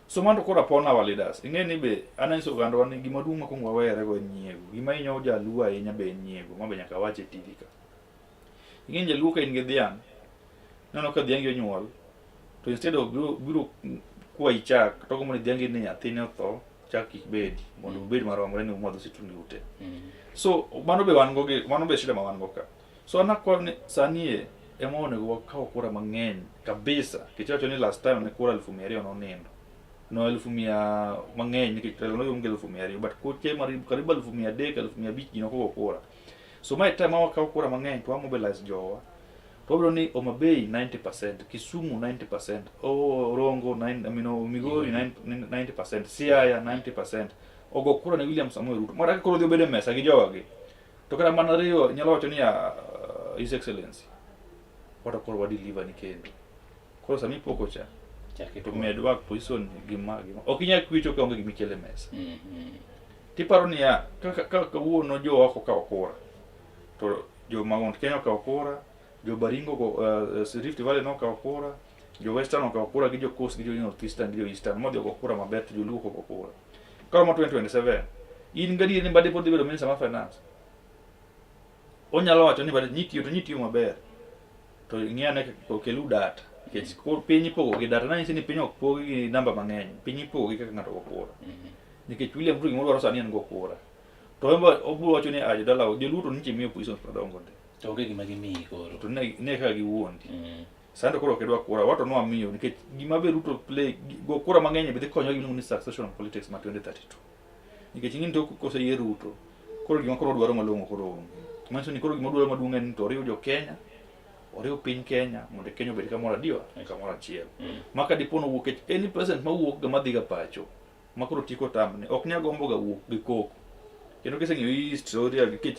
So mano to koro upon our leaders. Ing'e ni be an anyiso ogandawa ni gima duong' ma kuongo wawere go en nyiego. Gima hinyo jaluo ahinya be en nyiego, ma be nyaka awach e TV ka. Ing'e ni jaluo ka in gi dhiang', ineno ka dhiangi onyuol, to instead of biro kwayi chak, to ogombo ni dhiangi ni nyathine otho, chak kik bedi, mondo ubed maromre ni umadho situndi ute. So mano be wan go gi, mano be shida ma wan go ka. So an akwayo ni sani e ema onego wakaw kura mang'eny kabisa. Nikech iwacho ni last time ne kura 200,000 nonindo. No 100,000 mang'eny nikech Raila noyomb gi 200,000 but kuche karibu 300,000 500,000 ji nokogo kura. So mae time ma wakaw kura mang'eny to wa mobilize jowa. To wabiro ni Homa Bay 90%, Kisumu 90%, Orongo 9, I mean, Migori 90%, Siaya 90%. Ogo kura ne William Samoei Ruto. Mara koro odhi obedo e mesa gi jowa gi. To kata mana riwo nyalo wacho ni His Excellency wato koro wa deliver ni kendo. Koro sama ipoko cha to med work position gi ma gi ma. Ok inyal kwicho ka onge gima ikelo e mesa. Tiparo niya, kaka ka kawuono jowa ok okawo kura, to jo Mount Kenya okawo kura, jo Baringo go, Rift Valley nokawo kura, jo Western okawo kura gi jo Coast gi jo North Eastern gi jo Eastern modhi ogo kura maber to joluo ok ogo kura. Karomo 2027, in gadier ni Mbadi pod dhi bedo minister mar finance? Onyalo wacho ni Mbadi nitiyo to nitiyo maber. To ng'i ane okelu data. Nikech piny ipogo gi data. Nanyisi ni piny ok pogi gi namba mang'eny. Piny ipogo gi kaka ng'ato go kura. Nikech William Ruto gima odwaro sani en go kura. To en be obiro wacho ni ah jodala joluo to nyiche miyo positions madongo ndi. To onge gima gimiyi koro. To ne kaka giwuondi. Sani to koro ok idwa kura, wato nwamiyo nikech gima be Ruto play go kura mang'eny be dhi konyo gima iluongo ni succession of politics ma 2032. Nikech ing'e ni tok koseyier Ruto, koro gima koro odwaro malong'o koro onge. Manyiso ni koro gima odwaro maduong' en ni to oriw jo Kenya, oriw piny Kenya mondo Kenya obed kamoro adiwa, kamoro achiel. Ma ka dipo nowuok kech any president mawuok ga madhi ga pacho, ma koro tieko tamne, ok nyal gombo ga wuok gi koko. Kendo kiseng'iyo history nikech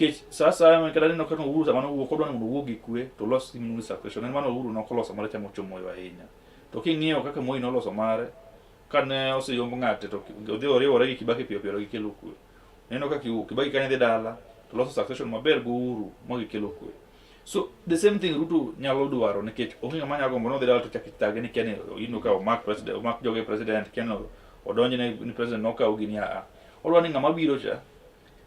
Nikech sa asaya ma kata neno kaka Uhuru sama nowuok odwa ni mondo owuog gi kwe to olos gima iluongo ni succession. En mano Uhuru ne ok oloso mare cha mochomo yo ahinya. To king'iyo kaka Moi noloso mare, kane oseyomb ng'ate to odhi oriwore gi Kibaki piyo piyo to gikelo kwe. Neno kaka Kibaki kane dhi dala to loso succession maber gi Uhuru ma gikelo kwe. So the same thing Ruto nyalo dwaro nikech onge ng'ama nyalo gombo ni odhi dala to chak ithage ni kia ni ino ka omak president, omak joge president, kia ni odonjne ni president nokaw gini a. Odwa ni ng'ama biro cha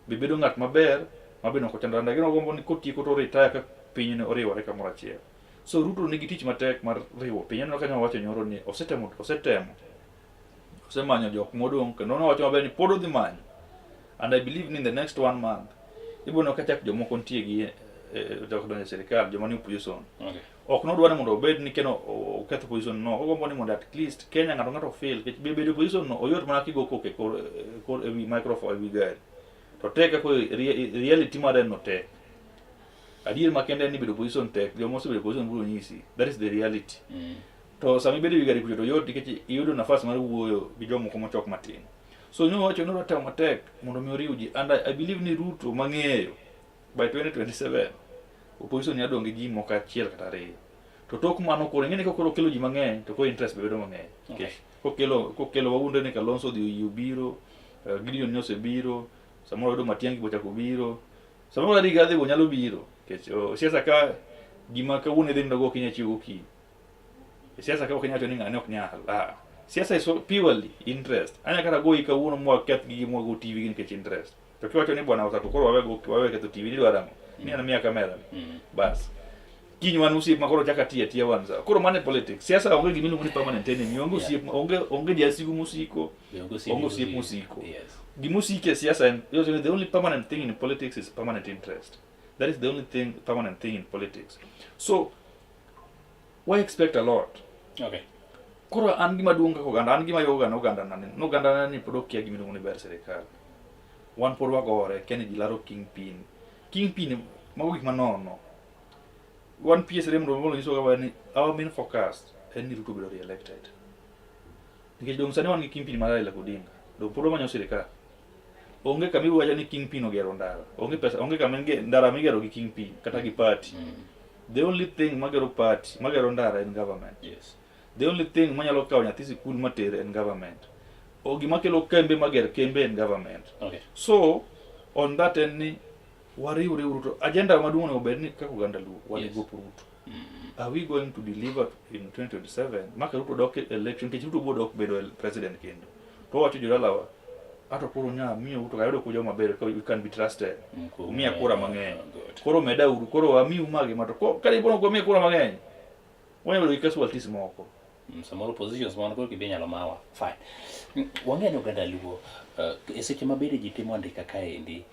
be bedo ng'at maber ma bende ok ochando and gombo ni kotieko to retire ka piny ne oriwore kamoro achiel. So Ruto nigi tich matek mar riwo piny. Aneno ka nyowacho nyoro ni osetemo osetemo osemanyo jok modong' kendo nowacho maber ni pod odhi manyo and I believe ni in the next one month ibiro neno ka chak jomoko nitie gi jok donjo e sirikal joma ni opposition. Ok nodwar ni mondo obed ni keno oketh opposition no ogombo ni mondo at least Kenya ng'ato ng'ato feel nikech be bedo opposition no oyot mana kigo koko e kor e wi microphone e wi gari to tek kaka reality mare no tek adier makende en ni bedo opposition tek joma osebedo opposition biro nyisi that is the reality to sama ibedo e wi gari kucho to yot nikech iyudo nafas mar wuoyo gi jomoko mochok matin so nowacho ni odwa temo matek mondo mi oriw ji and I believe ni Ruto mang'eyo by 2027 opposition nyalo dong' gi ji moko achiel kata ariyo to tok mano koro ing'e ni kokoro okelo ji mang'eny to koro interest be bedo mang'eny nikech kokelo wawuondre ni Kalonzo odhi oyie obiro Gideon ni osebiro samoro yudo Matiang'i be ochako obiro samoro Rigathi be nyalo biro nikech siasa ka gima kawuono idhi nindo go ok inyal chiew gokinyi e siasa ka ok inyal wacho ni ng'ane ok nyal siasa is purely interest anya kata goyi kawuono mwaketh gigi mwago TV gi nikech interest to kiwacho ni bwana Osako koro wawe go wawe ketho TV ni dwaro ang'o ni an miya kamera ni bas kiny wan osiep ma koro chaka tiyo atiya wan sawa koro mano e politics siasa onge gima iluongo ni permanent enemy onge osiep onge jasigu mosiko onge osiep mosiko gima osiko e siasa en the only permanent thing in politics is permanent interest that is the only thing permanent thing in politics so why expect a lot? Okay. Koro an gima duong' kaka oganda, an gima ywago ga oganda na ni, oganda na ni pod okia gima iluongo ni ber sirikal. Wan pod wagore, kia ni ji laro kingpin. Kingpin, mago gik manono. Wan PS Raymond Omolo nyisowa ga ni our main focus en ni Ruto bedo re-elected. Nikech dong' sani wan gi kingpin mar Raila Odinga. Dong' pod wamanyo sirikal. Onge kama iwacho ni kingpin ogero ndara. Onge pesa, onge kama ndara migero gi kingpin kata gi party. The only thing magero party, magero ndara en government. Yes. The only thing manyalo kawo nyathi sikul mater en government. O gima kelo kembe mager kembe en government. Okay. So, on that en ni wariwre uru to agenda maduong' onego bed ni kaka oganda Luo wan Yes. gop Ruto. Are we going to deliver in 2027? Maka Ruto dok e election nikech Ruto biro dok bedo president kendo. To wacho jodalawa ato koro nya miyo Ruto kayudo kujo maber ka we can be trusted. Umiya kura mang'eny. Good. Koro meda uru koro amiu magi mato ka dipo ni ok wamiye kura mang'eny wanyalo bedo gi casualties moko. Samoro positions ma wan go gi be inyalo mawa. Fine. Wang'eyo ni oganda Luo e seche ma bende ji timo andika kaendi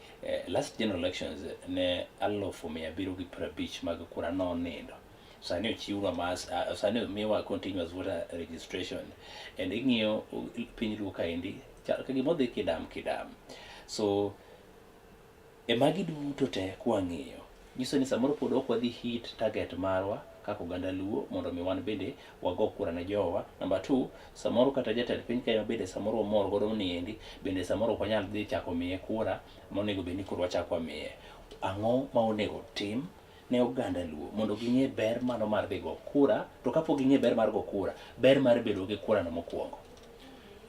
last general elections ne 750,000 mag kura nonindo. Sani ochiwnwa mas, sani omiwa continuous voter registration and ing'iyo piny Luo kaendi chal ka gima odhi kidam kidam. So e magi duto te kwang'iyo nyiso ni samoro pod ok wadhi hit target marwa kaka oganda Luo mondo mi wan bende wago kura ne jowa. Number 2, samoro kata jatend piny Kenya bende samoro wamor godo niendi bende samoro ok wanyal dhi chako miye kura monego bed ni koro wachako wamiye. Ang'o ma onego tim ne oganda Luo mondo ging'e ber mano mar dhi go kura, to kapok ging'e ber mar go kura, ber mar bedo gi kura no mokwongo?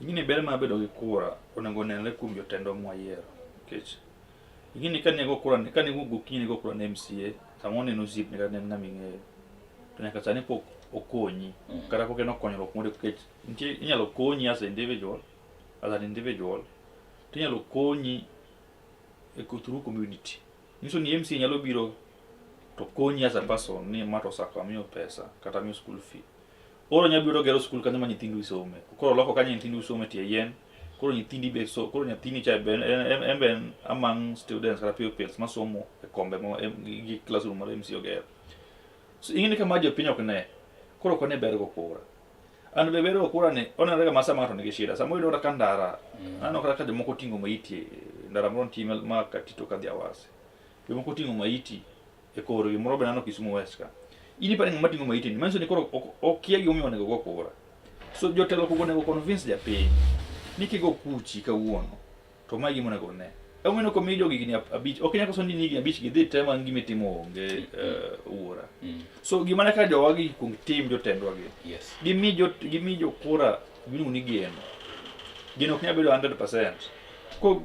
Ing'e ni ber mar bedo gi kura onego onenre kuom jotendwa mwayiero nikech ing'e ni kane go kura kane go gokinyi go kura ne MCA samoro ne en osiepni kata ne en ng'ama ing'eyo to nyaka sani pok okonyi kata pok en okonyruok moro nikech nitie inyalo konyi as a individual as an individual to inyalo konyi e through community nyiso ni MCA nyalo biro to konyi as a person ni ma to osako amiyo pesa kata amiyo school fee Oro nyalo biro gero skul kanyo ma nyithindu some. Koro loko kanyo nyithindu some tie yien. Koro nyithindi be so koro nyathini cha be en be en among students kata pupils masomo e kombe ma gi classroom mar MC ogero. So ing'e ni kama jopiny ok ne. Koro ok one ber go kura. An be ber go kura ni onenore ga ma sama ng'ato nigi shida. Sama oyudo kata ka ndara, aneno kata ka jomoko oting'o maiti ndara moro nitie ma Katito kadhi Awasi. Jomoko oting'o maiti e kor gimoro be nano Kisumu West ka. In iparo ni ng'ama ting'o maiti ni manyiso ni koro okia gimomiyo onego go kura. So jotelo kugo onego convince japiny ni kigo kuchi kawuono to mae gima onego one. Emomiyo komi jogi higni abich, ok inyal koso ni higni abich gi dhi te man gima itimo onge wuora. So gima ne ka jowagi kuong tim jotendwa gi. Yes. Gimi jo gimi jo kura gimiluongo ni geno. Geno ok nyal bedo 100%.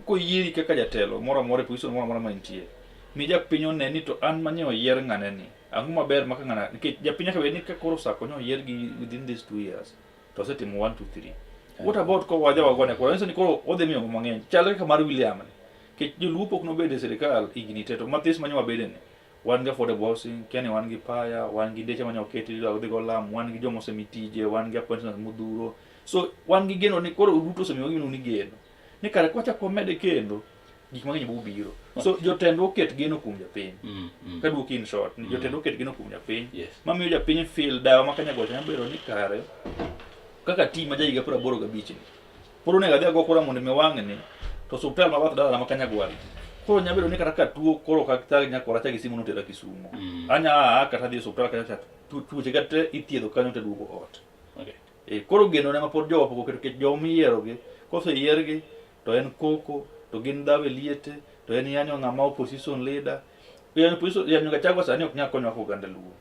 Koyieri kaka jatelo moro amora e position moro amora ma intie. Mi japiny one ni to an manye oyier ng'ane ni. Ang'o maber maka ng'ana nikech japiny nyaka bed ni ka koro sako nyo oyier gi within these 2 years to osetimo 1 2 3. What about ko waja wagone kura? Nyiso ni koro odhi miyo mang'eny. Chal kaka mar William ni. Nikech joluo pok nobedo e sirikal higni te to mathis manyo wabede ni. Wan gi affordable housing, kia ni wan gi paya, wan gi deche manyo oketi dhi go lam, wan gi joma osemi tije, wan gi appointments modhuro. So wan gi geno ni koro duto osemiwa gimiluongo ni geno. Ni kare kwachako wamede kendo gik mang'eny bo biro. So jotendwa oket geno kuom japiny. Kaduoki in short, ni jotendwa oket geno kuom japiny. Yes. Mamiyo japiny feel dawa ma Kanyagwal nyalo bedo ni kare kaka ti ma jahiga 85 ni. Pod onego adhi ago kura mondo mi wang'ni to osuptal ma bath dalana ma Kanyagwal. Koro nyalo bedo ni kata ka tuo koro ok athag nyakwara cha gi simu notera Kisumo. Anya aa kata adhi e osuptal kacha cha tuoche ga te ithiedho kanyo to duogo ot. Okay. Koro geno ne ma pod jowa pok oketo nikech joma iyiero gi koseyiergi to en koko to gin dhawo e liete to en yanyo ng'ama opposition leader. Yanyo opposition yanyo Gachagua sani ok nyal konyowa kaka oganda Luo.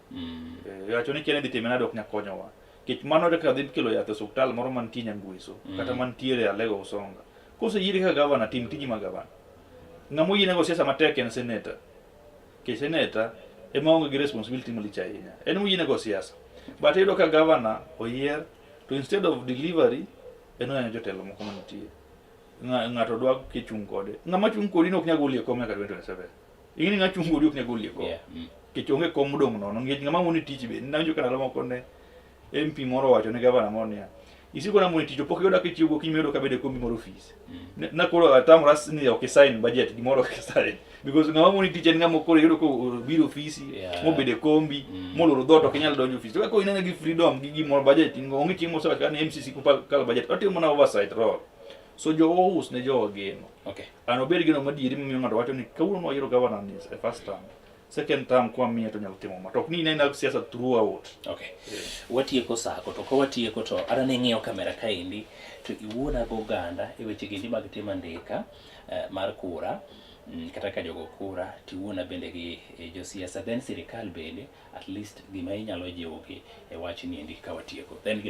Wacho ni kia ni dhi time nade ok nyal konyowa. Nikech mano kaka dhi kelo yath e osuptal moro mantie Nyangweso kata mantiere Alego Usonga. Koseyieri kaka gavana tim tiji mar gavana. Ng'ama oyiene go siasa matek en senator. Nikech senator ema onge gi responsibility malich ahinya. En moyiene go siasa. But iyudo ka gavana oyier to instead of delivery en oyanyo jotelo moko manitie. Ng'ato dwa kichung' kode. Ng'ama chung' kodi no ok nyal goli e kom nyaka 2027. Ing'e ni ng'a chung' kodi ok nyal goli e kom. Yeah. Nikech onge kom modong' nono. Nikech ng'ama wuone tich be. Nawinjo ka ndalo moko ne MP moro owacho ne gavana moro niya, Isiko na mondo tich to pok iyuda kichiew gokinyi miyudo ka bedo e kombi mar ofis. Na koro atamora ni ok isign budget gimoro ok isign. Because ng'ama moni tich en ng'ama koro iyudo ko obiro ofisi, mobedo e kombi, moloro dhoot ok inyal donjo ofis. To ka koro inene gi freedom gi gimoro budget in go onge chieng' mosewacho kata ni MCC kal budget. Otimo mana oversight role. So jowa us ne jowa geno. Okay. An obed geno madieri mamiyo ng'ato wacho ni kawuono nwayiero governor ni e first term. Second term kwa miye to nyalo timo ma. To ok ni inena siasa throughout. Okay. Watieko sako to ka watieko to adwa ni ing'iyo kamera kaendi to iwuona go oganda e weche gendi mag timo andika mar kura kata ka jogo kura tiwuona bende gi josiasa then sirikal bende at least gima inyalo jiwogi e wach ni endi ka watieko. Then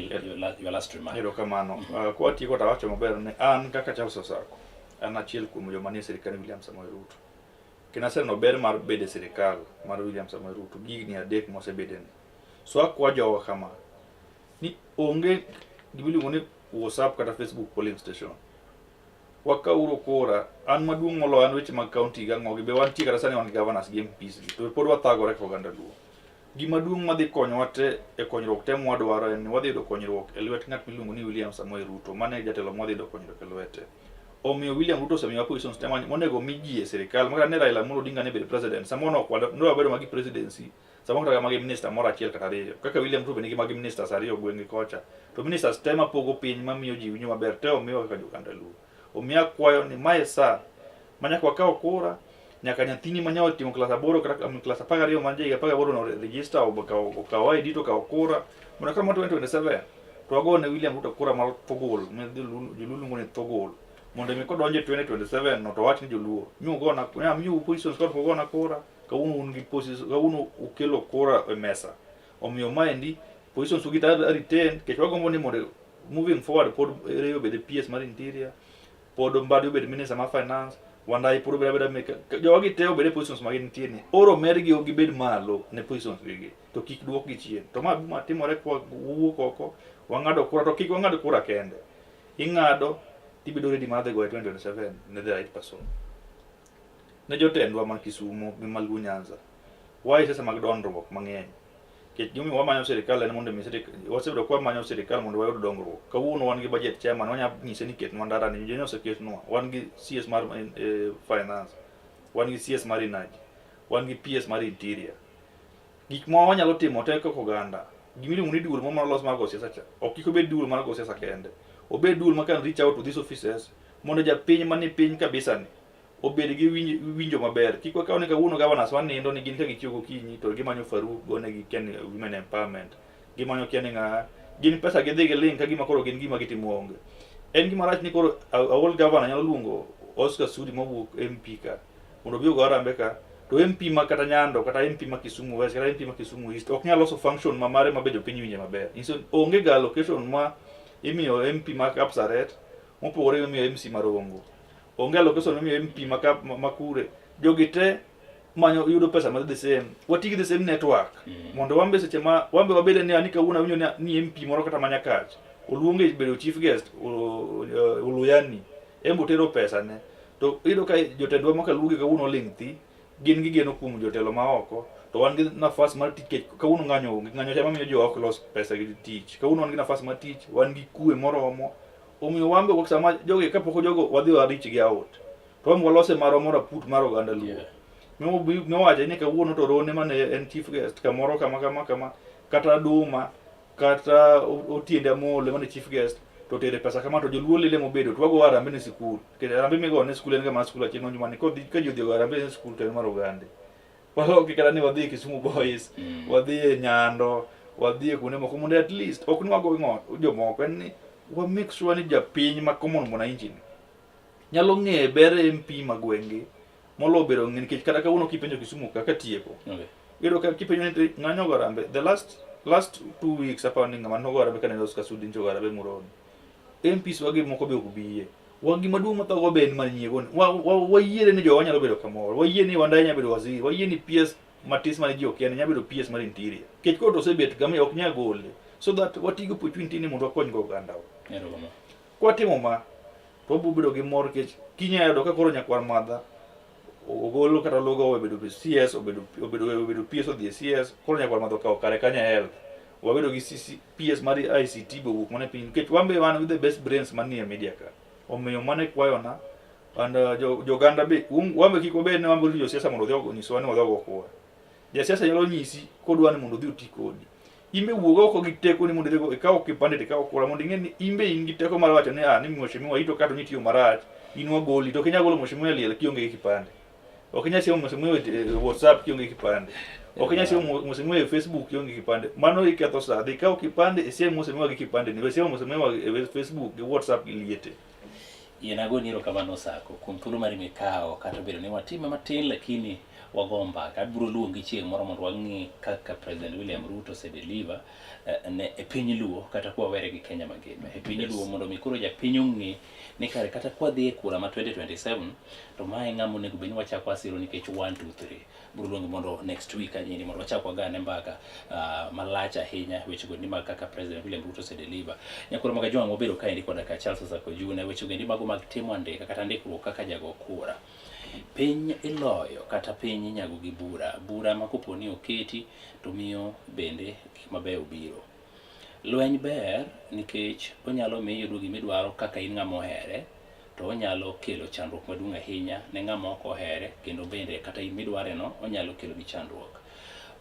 your last remark. Erokamano. Kwa watieko to awacho maber ni an kaka Charles Osako, an achiel kuom joma nie sirikand William Samoei Ruto. Kendo aseneno ber mar bedo e sirikal mar William Samoei Ruto gi higni adek mosebedeni. So akwa jowa kama, ni onge gima iluongo ni WhatsApp kata Facebook polling station. Wakawuru kura, an maduong' moloyo an weche mag county gi ang'o gi be wantie kata sani wan gi governors gi MPs gi to pod wathagore kaka oganda Luo. Gima duong' madhi konyowa te e konyruok te mwadwaro en ni wadhi yudo konyruok e lwet ng'at miluongo ni William Samoei Ruto. Mano e jatelo mwadhi yudo konyruok e lwete. Omiyo William Ruto osemiyowa positions te monego omi ji e sirikal. Makata ne Raila Amolo Odinga ne bedo president, samoro ne ok ne wabedo magi presidency, samoro kata magi minister moro achiel kata ariyo. Kaka William Ruto be nigi magi ministers ariyo gwenge kocha. To ministers te mapogo piny mamiyo ji winjo maber te omiwa kaka joganda Luo. Omiyo akwayo ni mae sa ma nyaka wakaw kura, nyaka nyathini ma nyawa timo klas aboro kata klas 12 man jahiga 18 no register okaw ID to okaw kura mondo kama 2027 to wago ne William Ruto kura mar thogol ma joluo luongo ni thogol mondo mi kodonjo e 2027 no to wach ni joluo mi ugona mi positions kod ugona kura kawuono un gi positions kawuono ukelo kura e mesa omiyo maendi positions ugi ta retain nikech wagombo ni mondo moving forward pod Reyo obed PS mar interior pod Mbadi obed minister mar finance, Wandayi pod obed abeda jogi te obed e positions ma gintie ni. Oro medgi gibed malo ne positions gi to kik duokgi chien. To ma bima timore kwa wuok oko, wang'ado kura to kik wang'ad kura kende. Ing'ado tibedo ready mar dhi goye 2027 ne the right person. Ne jotendwa ma Kisumo gi ma Luo Nyanza, wae siasa mag dondruok mang'eny. Nikech gimomiyo wamanyo sirikal en mondo mi wasebedo kwa manyo sirikal mondo wayud dongruok. Kawuono wan gi budget chairman, wanya nyise ni ketnwa ndara ni, jonyo oseketnwa. Wan gi CS mar finance, wan gi CS mar energy, wan gi PS mar interior. Gik ma wanyalo timo te kaka oganda, gimiluongo ni duol moro molos mar go siasa cha, ok kik obed duol mar go siasa kende. Obed duol ma can reach out to these offices mondo japiny mani piny kabisa ni obed gi winjo maber. Kik wakaw ni kawuono governors wanindo ni gin ka gichiew gokinyi to gimanyo Faruk gonegi kia ni women empowerment. Gimanyo kia ni ng'a. Gin pesa gidhi giling ka gima koro gin gima gitimo onge. En gima rach ni koro a old governor nyalo luongo Oscar Sudi mawuok MP ka mondo obi ogo harambee ka to MP ma kata Nyando kata MP ma Kisumu West kata MP ma Kisumu East ok nyal loso function ma mare ma be jopiny winje maber. Nyiso onge ga allocation ma imiyo MP ma Kapsaret mopogore gi miyo MC ma Rongo. Onge allocation mimiyo MP ma ma kure. Jogi te manyo yudo pesa ma the same. Wati gi the same network. Mondo wan be seche ma wan be wabede ni ani kawuono awinjo ni MP moro kata ma Nyakach oluonge bedo chief guest Oluyani en be otero pesa ne. To iyudo ka jotendwa ma kaluogi kawuono oling' thi gin gigeno kuom jotelo ma oko to wan gi nafas mar tich nikech kawuono ng'anyo onge ng'anyo ema miyo jowa ok los pesa gi tich kawuono wan gi nafas mar tich wan gi kwe moromo omiyo wan be sama jogi kapok jogo wadhi wa reach gi out to wan walose marwa moro aput mar oganda Luo miwacho ni kawuono to Rone mane en chief guest kamoro kama kama kama kata Duma kata Otiende Amolo mane chief guest to tere pesa kama to joluo lile mobedo to wago harambee ne sikul nikech harambee migo ne sikul en ga mana sikul achiel ma jumani kodhi ka ji odhi ogo harambee ne sikul to en mar ogande waloki kata ni wadhi e Kisumu Boys wadhi e Nyando wadhi e kuonde moko mondo at least ok ni wago ng'o jomoko en ni wa make sure ni japiny ma common mwananchi ni nyalo ng'eyo ber MP ma gweng'gi molo bedo ng'e nikech kata kawuono kipenjo Kisumu kaka tieko iyudo ka kipenjo ni ng'anyo ogo harambee the last 2 weeks aparo ni ng'ama nogo harambee kane Oscar Sudi nyocha ogo harambee Muhoroni MPs wagi moko be ok biye wa gima duong' mathogo be en mana nyiego ni wayiere ni jowa nyalo bedo kamoro wayie ni Wandayi nyalo bedo waziri wayie ni PS matis mane ji okia ni nyalo bedo PS mar interior nikech koro to osebet kama ok nyal gole so that wati gi opportunity ni mondo wakony go ogandawa kwatimo ma to wabiro bedo gi mor nikech kinya yudo ka koro nyakwar madha ogolo kata logo obedo CS obedo PS odhi e CS koro nyakwar madha okawo kare kanyo e health. Wabedo gi CC, PS mar ICT be owuok mana e piny nikech wan be wan with the best brains manie media ka. Omiyo mano e kwayona and joganda be wan be kik wabed ni wan be josiasa mondo odhi onyiswa ni wadhi wago kura. Jasiasa nyalo nyisi kodwa ni mondo odhi oti kodi. In be wuog oko gi teko ni mondo idhi ikaw kipande to ikaw kura mondo ing'e ni in be in gi teko mar wacho ni ah ni mheshimiwa ito kato nitiyo marach in wagoli to ok inyal golo mheshimiwa e liel kionge gi kipande. Ok inyal siemo mheshimiwa e WhatsApp kionge gi kipande. Ok inyal siemo mheshimiwa e Facebook kionge gi kipande. Mano iketho sa. Dhi ikaw kipande isiem mheshimiwa gi kipande ni. We siemo mheshimiwa e Facebook gi WhatsApp gi liete. Yien agoni erokamano Sako kuom thuolo mari mikawo kata obedo ni watime matin lakini wago mbaka. Abiro luongi chieng' moro mondo wang'i kaka President William Ruto ose deliver ne e piny Luo kata kwa were gi Kenya mangima. E piny Luo mondo mi koro japiny ong'e ni kare kata kwa dhi e kura ma 2027 to mae ng'ama onego bed ni wachako wasiro nikech 1 2 3. Biro luongi mondo next week anyini mondo wachak wagane mbaka malach ahinya wechego ni mag kaka President William Ruto ose deliver. Nyakoro mag Ajwang' wabedo kaendi koda ka Charles Osako June wechego endi mago mag timo andika kata ndikruok kaka jago kura. Piny iloyo kata piny inyago gi bura. Bura ma kopo ni oketi to miyo bende gik mabeyo biro. Lweny ber nikech onyalo miyo iyudo gimidwaro kaka in ng'ama ohere to onyalo kelo chandruok maduong' ahinya ne ng'ama ok ohere kendo bende kata in midware no onyalo kelo ni chandruok.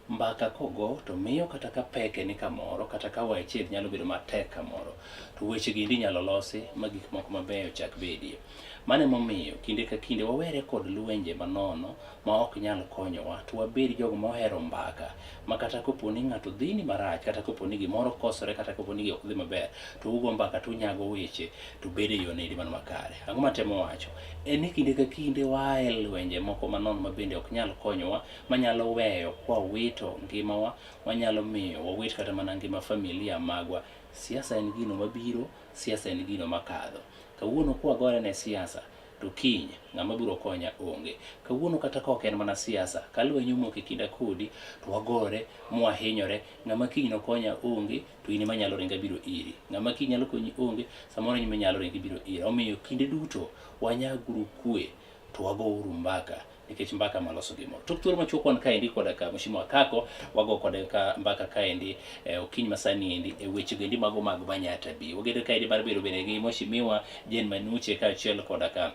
Mbaka kogo to miyo kata ka pek ni kamoro kata ka wachiel nyalo bedo matek kamoro to weche gi endi inyalo losi ma gik moko mabeyo chak bedie. Mano emomiyo kinde ka kinde wawere kod lwenje manono ma ok nyal konyowa to wabed jogo mohero mbaka ma kata kopo ni ng'ato dhini marach kata kopo ni gimoro kosore kata kopo ni ok dhi maber to ugo mbaka to unyago weche to bedo e yo nedi mano makare. Ang'o matemo wacho? En ni kinde ka kinde waa e lwenje moko manono ma bende ok nyal konyowa manyalo weyo kwawito ngimawa wanyalo miyo wawit kata mana ngima familia magwa. Siasa en gino mabiro, siasa en gino makadho. Kawuono kwagore ne siasa to kiny ng'ama biro konya onge. Kawuono kata ka ok en mana siasa, ka lweny omoko e kinda kodi to wagore mwahinyore, ng'ama kiny nokonya onge to in ema nyalo ringa biro iri. Ng'ama kiny nyalo konyi onge, samoro in ema inyalo ringo ibiro ira. Omiyo kinde duto wanyaguru kwe to wagouru mbaka nikech mbaka maloso gimoro. Tok thuolo machuok wan kaendi koda ka Mheshimiwa Kako, wago kode ka mbaka kaendi okinyi masani endi e weche endi mago mag Manyatta B. Wagedo kaendi mar bedo bende gi Mheshimiwa Jane Manuche kaachiel koda ka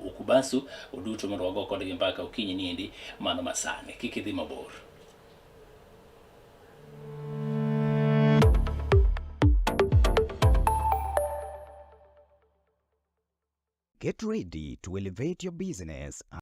Okubasu oduto mondo wago kodgi mbaka okinyi ni endi mano masani. Kik idhi mabor. Get ready to elevate your business.